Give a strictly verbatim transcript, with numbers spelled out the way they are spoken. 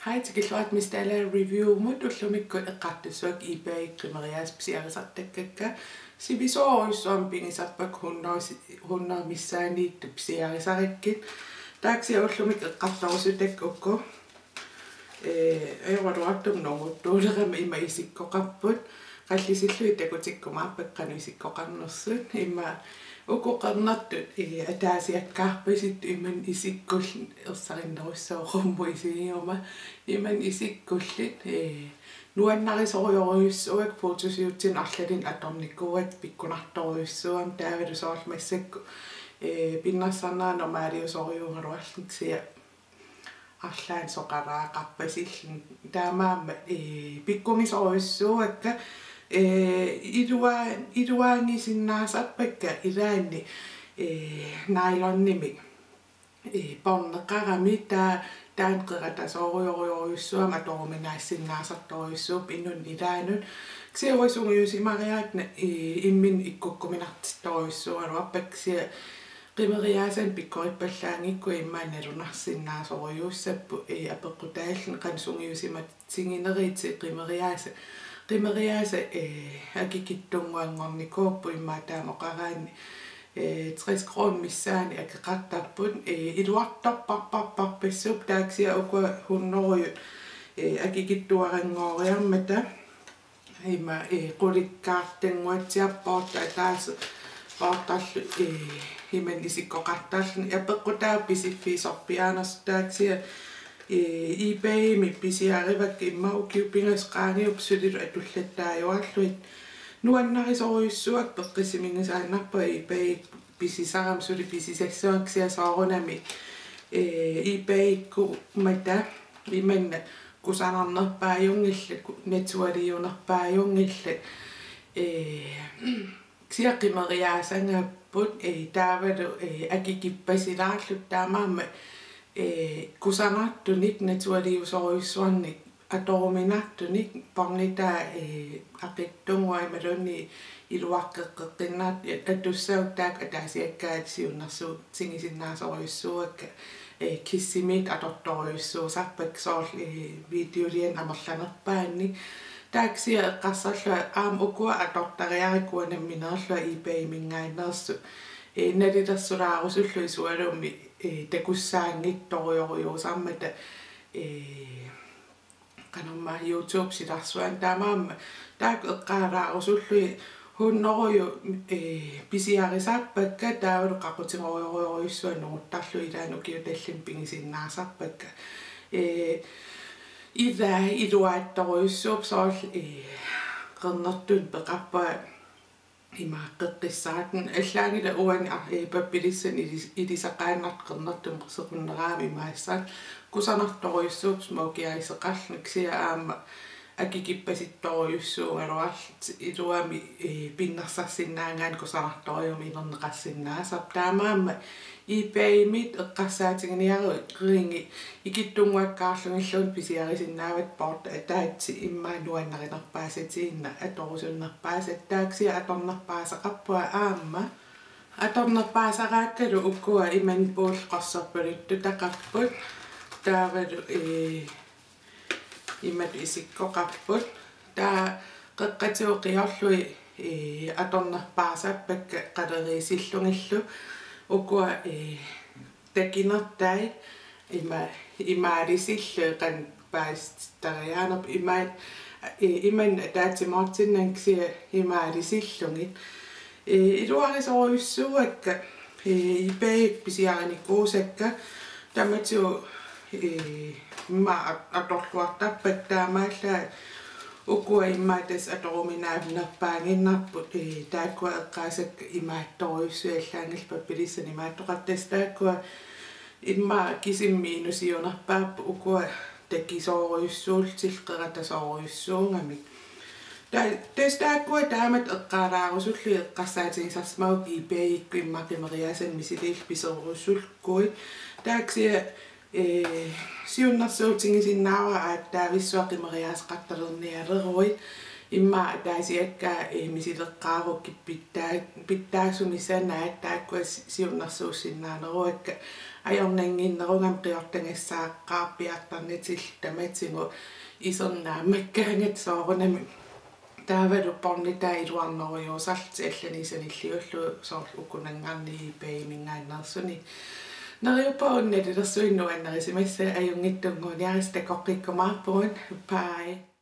Hej, tikilluarit Miss Dalager Reviewmut. Ullumikkut eqqartussavakka eBay qimeriaasat pisiarisartakkakka. Sivisoorujussuarmik pigisarpakka hundrede, hundrede missaaniittut pisiarisarakkit. Taava kisianni ullumikkut eqqartorusutakka uku. Ee, ajoraluartumik nunguttuulerama ima isikkoqarput. Qallisillugit takutikkumaarpakka qanoq isikkoqarnersut. Ima uku qernertut, ee, ataasiakkaarpasittut imannak isikkullit, ersarinnerussaaq qummut isigiguma. Imannak isikkullit, ee, nuannarisorujorujussuuakka, fotoshootsinut arlalinnik atornikuuakka pikkunartorujussuummata, taavalu soorlu massakkut, ee, pinnersarnera normaaliusorujuugaluarluni kisianni arlaannik soqaraaqarpasilluni. Taamaammat, ee, pikkugisorujussuuakka, ee, ilua-, iluaagisinnaasarpakka ilaanni, ee, nylonimik, ee, porneqarami, taa-, taanna qeratasoorujorujussuummata atoruminaassinnaasartorujussuupput inunnut ilaannut. Kisianni uanga sungiusimariaatna, ee, imminut ikkukkuminartittorujussuugaluarpakka, kisianni qimeriaasanik pikkorippallaanngikkuit immaqa nalunarsinnaasorujussuussapput, ee, apeqqutaalluni qanoq sungiusimatiginerit qimeriaasat. Qimeriaasat, ee, akikitsunnguanngornikuupput, immaqa taama oqaraanni, ee, tres kroner missaani akeqartarput, ee, iluartorparparparpassuupput, taava kisianni ukua hundredejut, ee, akikitsuaranngooriarmata. Ima, ee, qulikkaartannguatsiarpoq ataaseq poortarlu, ee, imannak isikkoqartarluni, apeqqutaavoq pisiffiit sorpiaanersut, taava kisianni, ee, eBaymi pisiarivakka, immaqa ukiut pingasut qaangiupput sulilu atullattaajuarlugit. Nuannarisorujussuuakka, peqqissiminngisaannarpunga eBay pisisarama, suli pisisassaanga, kisianni soorunami, ee, eBayikkuummata imannak kusanarnerpaajunngillat, ku-, naturaliunerpaajunngillat, ee, kisianni qimeriaasangaapput, ee, taavalu, ee, akikippasilaarlutik, taamaammat, ee, kusanartunik naturaliusorujussuarnik atoruminartunik pornitaa, ee, aqitsunnguaq imaluunniit iluaqqeqqeqqinnartut, ee, atussagukkit taakku ataasiakkaat siunnersuutigisinnaasorujussuuakka, ee, Kissimiittut atortorujussuusarpakka, soorlu, ee, videoliani amerlanerpaanni. Taava kisianni eqqarsarlunga aamma ukua atortariarakku uanga nammineerlunga eBayminngaanneersut, ee, nalilersulaarusullugit sualummik, ee, takussaanngitsorujorujussuusarmata, ee, qanormaa YouTube silarsuani, taamaammat taakku eqqaalaarusullugit hundredejut, ee, pisiarisarpakka, taavalu qaqutigorujorujussuaq nunguttarlugit ilaanni ukiut tallimat pigisinnaasarpakka. Ee, ilaa iluaatsorujussuupput, soorlu, ee, qernertunik peqarpunga ima qeqqissaartut, allaanngilaq uani, aa, ee, pappilissani ilis-, ilisaqaannartoq qernertumik sequnneraamik imaassaaq. Kusanartorujussuupput smokey eyeseqarluni, kisianni aamma akikippasittorujussuugaluarlutik iluamik, ee, pinnersarsinnaagaanni kusanartorujummik inerneqarsinnaasarput. Taamaammat eBaymiit eqqarsaatiginiarigit ikittunnguakkaarlugillugit pisiarisinnaavatit poortat ataatsit immaqa nuannarinerpaasatigiinnarlugu atorusunnerpaasat, taava kisianni atornerpaasaqarpunga aamma. Atornerpaasaraakkalu ukua imannak puullit qorsorpaluttutaqarput. Taavalu, ee, imatut isikkoqarput. Taava qeqqatigut qiorlugit, ee, atornerpaasarpakka qaleriisillugillu. Ukua, ee, takinertai ima-, imaalisillugit, qanoq paasitariaanerput, ima-, ee, imannak ataatsimoortinnagit kisianni imaalisillugit. Ee, iluarisorujussuuakka, ee, eBay pisiarinikuusakka, tamatigut, ee, immaqa at-, atorluartarpakka, taamaallaat ukua immaqa tassa atoruminaavinnerpaaginnarput, ee, taakkua eqqaasakka imaattorujussuit, allaanngilaq pappilissani imaattoqartut, tassa taakkua immaqa kisimik minusiunerpaapput, ukua takisoorujussuullutillu qeratasoorujussuugamik. Ta-, tassa taakkua taamatut eqqaalaarusullugit eqqarsaatigisarsimagukku eBayikkut immaqa qimeriaasanik misiliillutik piserusulluguit. Taava kisianni, ee, siunnersuutigisinnaavara aatsaavissuaq qimeriaaseqartalernialeruit. Immaqa ataasiakkaat, eh, misileqqaarukkit pitsaa-, pitsaasumik sanaat taakkua si-, siunnersuussinnaaneruakka, ajornannginnerugami qiortagassaaqqaarpiartarnitillu tamatigut isernaammakkaangat soorunami. Taavalu pornitaa iluarnerujuusarlutik allanik sanilliullugu soorlu ukunanngarnii paimingaanneersuni. Neriuppunga nalilersuinnaq nuannarisimassavat, ajunngitsunnguuniarisi, takoqqikkumaarpugut. Bye.